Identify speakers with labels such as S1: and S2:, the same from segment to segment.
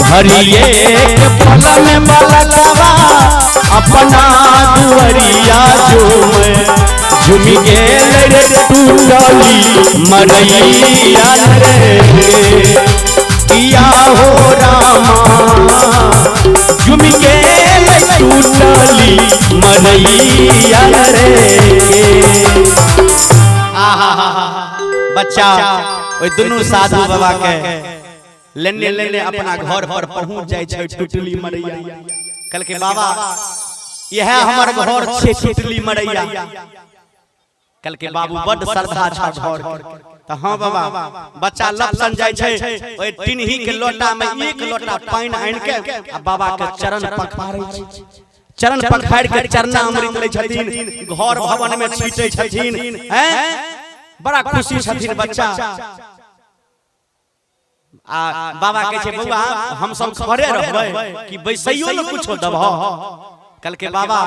S1: घरिये के पल में बलकवा अपना दुअरिया झूम झूम गेल रे टूटली मरैया रे किया हो रामा झूम गेल टूटली मरैया रे। बच्चा ओहि दुनू साधु बाबा के लेने लेने अपना घर पर पहुंच जाय छै टुटली मरैया। कल के बाबा यह हमर घर छै टुटली मरैया। कल के बाबू बड श्रद्धा छ घर त हां बाबा बच्चा लपसन जाय छै ओइ टिनही के लोटा में एक लोटा पानि आनि के आ बाबा के चरण पखारै छै। चरण पखारि के चरणामृत लै छथिन, घर भवन में छीटै छथिन, हैं बड़ा खुशी छथिन बच्चा। आ बाबा कहै छै बौआ हम सब घरे रहबै कि बैसैयो ने कुछो दबह। कल के बाबा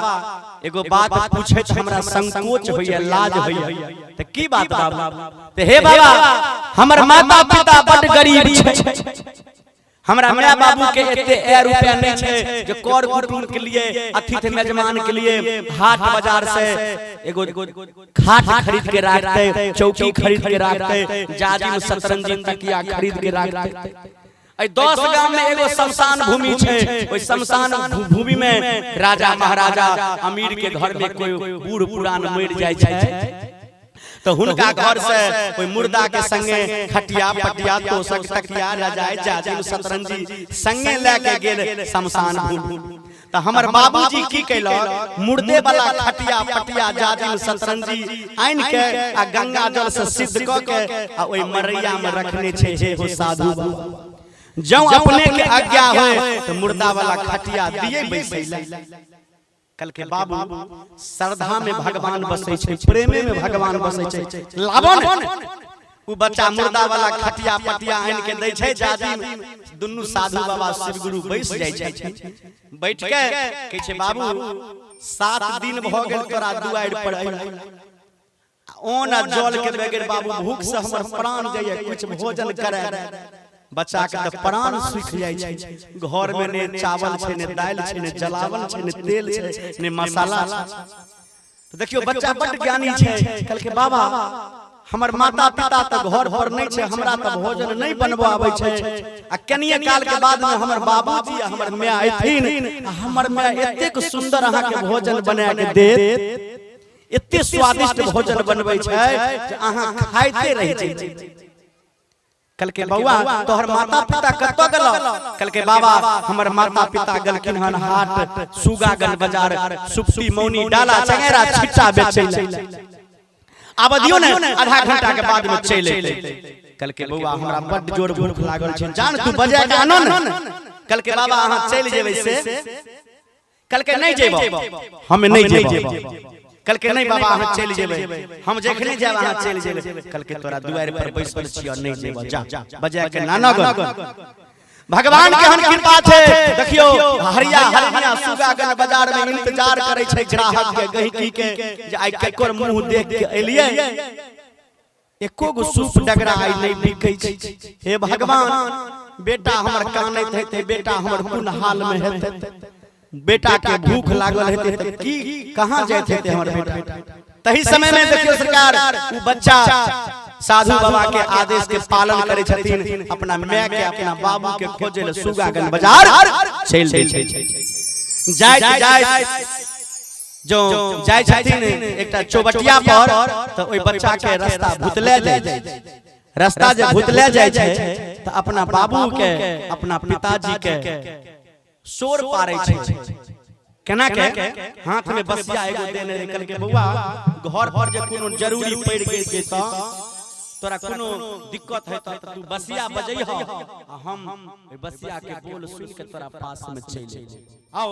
S1: एगो बात पूछे हमरा संकोच होइए, लाज होइए। त की बात बाबा? त हे बाबा हमर माता पिता बड गरीब छै, हमरा my बाबू के एते ए रुपया नहीं छै जे कर कुटुम के लिए अतिथि मेजमान के लिए हाट बाजार से एगो खाट खरीद के राखते, चौकी खरीद के राखते, जाजिम सतरंजी तकिया खरीद के राखते। ए 10 गांव में एगो शमशान भूमि छै, ओइ शमशान भूमि में राजा महाराजा अमीर के घर में कोई बूढ़ पुरान मर जाय छै तो हुनका घर से कोई मुर्दा के संगे खटिया पटिया तोशक तकिया रजाई जाजिम सतरंजी संगे लेके गेल शमशान भूमि। तो हमर बाबूजी की कैलक मुर्दे वाला खटिया पटिया जाजिम सतरंजी आनि के आ गंगा जल से सिद्ध क के आ ओइ मरैया में रखने छै। हे हो साधु जौं अपने के आज्ञा होय तो मुर्दा वाला खटिया दिए बैसैला। कल के बाबू श्रद्धा में भगवान बसै छै, प्रेमे में भगवान बसै छै। लाबो ने उ बच्चा मुर्दा वाला खटिया पटिया आनि के दै छै जाजिम, दुनू साधु बाबा शिवगुरु बैस जाइ छै। बैठ के कहै छै बाबू 7 दिन भ गेल तोरा दुआरि पर अइला, ओन आ जल के बगैर बाबू भूख से हमर प्राण जाइए, कुछ भोजन करे। बच्चा के त प्राण सूख जाइ छै, घर में ने चावल छै, ने दालि छै, ने जलावन छै, ने तेल छै, ने मसाला छै। तो देखियो बच्चा बड ज्ञानी छै। कहल के बाबा हमर माता पिता त घर पर नहीं छै, हमरा त भोजन नहीं बनबो आबै छै, आ कनिये काल के बाद में हमर बाबूजी आ हमर my अयथिन, आ हमर my एतेक सुंदर अहाँ के भोजन बना के देत, एते स्वादिष्ट भोजन बनबै छै जे अहाँ खाइते रहि जाइब। कल के बौआ तोहर माता पिता कतऽ गेल? कल के बाबा हमर माता पिता गेलखिन हन हाट सुगागंज बाजार सुप्ती मौनी डाला चंगेरा छिट्टा बेचै ले, आब दियो ने आधा घंटा के बाद में चलि अयतै। कल के बौआ हमरा बड जोर भूख लागल छै, जान तू बजा के आनो ने। कल के बाबा अहाँ चलि जेबै से? कल के नहीं जेबो, हम नहीं जेबो। कल के नहीं बाबा अहाँ चलि जेबै, हम जखने जायब अहाँ चलि जेबै। कल के तोरा दुआरि पर बैसल छियौ नहीं जेबो, जा बजा के नाना गो। भगवान के हन कृपा छै। देखियो हरिया हरिया सुगागंज बाजार में इंतजार करै छै ग्राहक के, गहिकी के, जे आइ केकर मुंह देख के एलियै, एको गो सूप डगरा आइ नहीं बिकै छै। हे भगवान बेटा हमर कानैत हेतै, बेटा हमर कोन हाल में हेतै, बेटा के भूख लागल हेतै त की कहाँ जाइत हेतै हमर बेटा। तही समय में देखियो सरकार उ बच्चा साधु बाबा के आदेश के पालन करे छथिन, अपना my के अपना बाबू के खोजे ले सुगागंज बाजार चलि दै छै। जाइत जाइत जो जाय छथिन एकटा चौबटिया पर त ओइ बच्चा के रास्ता भुतले जाय छै। रास्ता जे भुतले जाय छै त अपना बाबू के अपना पिताजी के शोर पारै छै। केना के हाथ में बसिया एगो देने रहे। कल के बौआ घर पर जे कोनो जरूरी पड़ि गेल छै त तोरा कोनो दिक्कत है त तू बसिया बजैह आ हम बसिया के बोल सुन के तोरा पास में चलि अयबै। आओ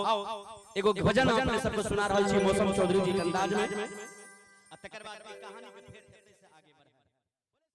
S1: एगो भजन अपने सबके सुना रहल छी मौसम चौधरी जी के अंदाज में, आ तकर बाद ई कहानी।